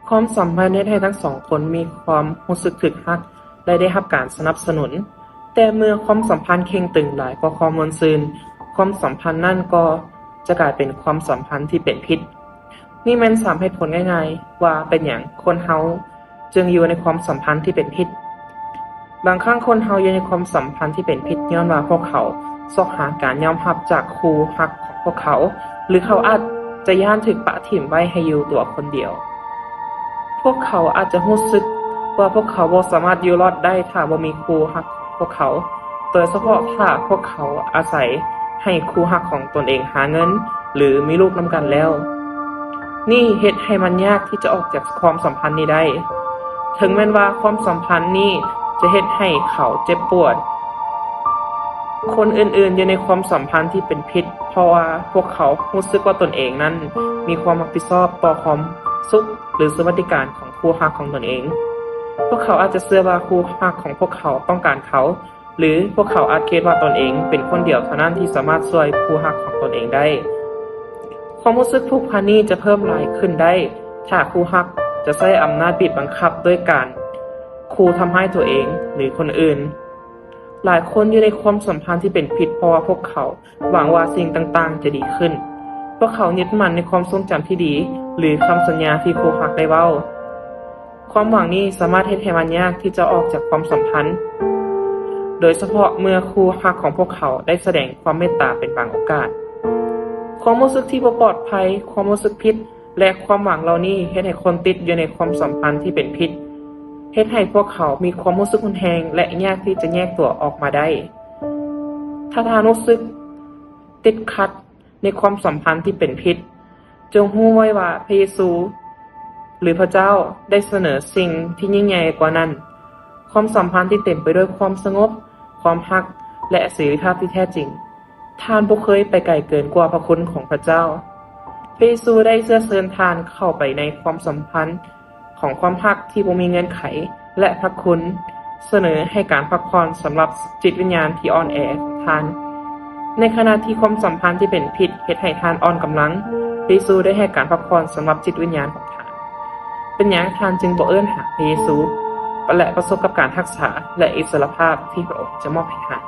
ຄວາມສຳພັນເຮັດໃຫ້ທັງສອງຄົນມີຄວາມຮູ້ສຶກຖືກຮັກ ແລະ ໄດ້ຮັບການສະໜັບສະໜູນ. ແຕ່ເມື່ອຄວາມສຳພັນເຄັ່ງຕຶງຫຼາຍກວ່າຄວາມມ່ວນຊື່ນ, ຄວາມສຳພັນນັ້ນກໍຈະກາຍເປັນຄວາມສຳພັນທີ່ເປັນພິດ. ນີ້ແມ່ນສາມເຫດຜົນງ່າຍໆວ່າເປັນຫຍັງຄົນເຮົາຈຶ່ງຢູ່ໃນຄວາມສຳພັນທີ່ເປັນພິດ. ບາງຄັ້ງຄົນເຮົາຢູ່ໃນຄວາມສຳພັນທີ່ເປັນພິດຍ້ອນວ່າພວກເຂົາຊອກຫາການຍອມຮັບຈາກຄູ່ຮັກຂອງພວກເຂົາ, ຫຼື ເຂົາອາດຈະຢ້ານຖືກປະຖິ້ມໄວ້ໃຫ້ຢູ່ຕົວຄົນດຽວ. ພວກເຂົາອາດຈະຮູ້ສຶກວ່າພວກເຂົາບໍ່ສາມາດຢູ່ລອດໄດ້ຖ້າບໍ່ມີຄູ່ຮັກຂອງພວກເຂົາ, ໂດຍສະເພາະຖ້າພວກເຂົາອາໄສໃຫ້ຄູ່ຮັກຂອງຕົນເອງຫາເງິນ ຫຼື ມີລູກນຳກັນແລ້ວ. ນີ້ເຮັດໃຫ້ມັນຍາກທີ່ຈະອອກຈາກຄວາມສຳພັນນີ້ໄດ້. ເຖິງແມ່ນວ່າຄວາມສຳພັນນີ້ຈະເຮັດໃຫ້ເຂົາເຈັບປວດ, ຄົນອື່ນໆຢູ່ໃນຄວາມສຳພັນທີ່ເປັນພິດ ເພາະວ່າພວກເຂົາຮູ້ສຶກວ່າຕົນເອງນັ້ນມີຄວາມຮັບຜິດຊອບຕໍ່ຄວາມສຸກ ຫຼື ສະຫວັດດີການຂອງຄູ່ຮັກຂອງຕົນເອງ. ພວກເຂົາອາດຈະເຊື່ອວ່າຄູ່ຮັກຂອງພວກເຂົາຕ້ອງການເຂົາ, ຫຼື ພວກເຂົາອາດຄິດວ່າຕົນເອງເປັນຄົນດຽວເທົ່ານັ້ນທີ່ສາມາດຊ່ວຍຄູ່ຮັກຂອງຕົນເອງໄດ້. ຄວາມຮູ້ສຶກຜູກພັນນີ້ຈະເພີ່ມຫຼາຍຂຶ້ນໄດ້ ຖ້າຄູ່ຮັກຈະໃຊ້ອຳນາດບີບບັງຄັບດ້ວຍການຂູ່ທຳຮ້າຍຕົວເອງ ຫຼື ຄົນອື່ນ. ຫຼາຍຄົນຢູ່ໃນຄວາມສຳພັນທີ່ເປັນພິດ ເພາະວ່າພວກເຂົາຫວັງວ່າສິ່ງຕ່າງໆຈະດີຂຶ້ນ. ພວກເຂົາຍຶດໝັ້ນໃນຄວາມຊົງຈຳທີ່ດີ ຫຼື ຄຳສັນຍາທີ່ຄູ່ຮັກໄດ້ເວົ້າ. ຄວາມຫວັງນີ້ສາມາດເຮັດໃຫ້ມັນຍາກທີ່ຈະອອກຈາກຄວາມສຳພັນ, ໂດຍສະເພາະເມື່ອຄູ່ຮັກຂອງພວກເຂົາໄດ້ສະແດງຄວາມເມດຕາເປັນບາງໂອກາດ. ຄວາມຮູ້ສຶກທີ່ບໍ່ປອດໄພ, ຄວາມຮູ້ສຶກຜິດ ແລະ ຄວາມຫວັງເຫຼົ່ານີ້ເຮັດໃຫ້ຄົນຕິດຢູ່ໃນຄວາມສຳພັນທີ່ເປັນພິດ, ເຮັດໃຫ້ພວກເຂົາມີຄວາມຮູ້ສຶກຮຸນແຮງ ແລະ ຍາກທີ່ຈະແຍກຕົວອອກມາໄດ້. ຖ້າທ່ານຮູ້ສຶກຕິດຂັດໃນຄວາມສຳພັນທີ່ເປັນພິດ, ຈົ່ງຮູ້ໄວ້ວ່າພະເຢຊູ ຫຼື ພະເຈົ້າໄດ້ສະເໜີສິ່ງທີ່ຍິ່ງໃຫຍ່ກວ່ານັ້ນ, ຄວາມສຳພັນທີ່ເຕັມໄປດ້ວຍຄວາມສະຫງົບ, ຄວາມຮັກ ແລະ ເສລີພາບທີ່ແທ້ຈິງ. ທ່ານບໍ່ເຄີຍໄປໄກເກີນກວ່າພະຄຸນຂອງພະເຈົ້າ. ພະເຢຊູໄດ້ເຊື້ອເຊີນທ່ານເຂົ້າໄປໃນຄວາມສຳພັນຂອງຄວາມຮັກທີ່ບໍ່ມີເງື່ອນໄຂ ແລະ ພະຄຸນ, ສະເໜີໃຫ້ການພັກຜ່ອນສຳລັບຈິດວິນຍານທີ່ອ່ອນແອຂອງທ່ານ. ໃນຂະນະທີ່ຄວາມສຳພັນທີ່ເປັນພິດເຮັດໃຫ້ທ່ານອ່ອນກຳລັງ, ພະເຢຊູໄດ້ໃຫ້ການພັກຜ່ອນສຳລັບຈິດວິນຍານຂອງທ່ານ. ເປັນຫຍັງທ່ານຈຶ່ງບໍ່ເອີ້ນຫາພະເຢຊູ ແລະ ປະສົບກັບການຮັກສາ ແລະ ອິດສະຫຼະພາບທີ່ພະອົງຈະມອບໃຫ້ທ່ານ?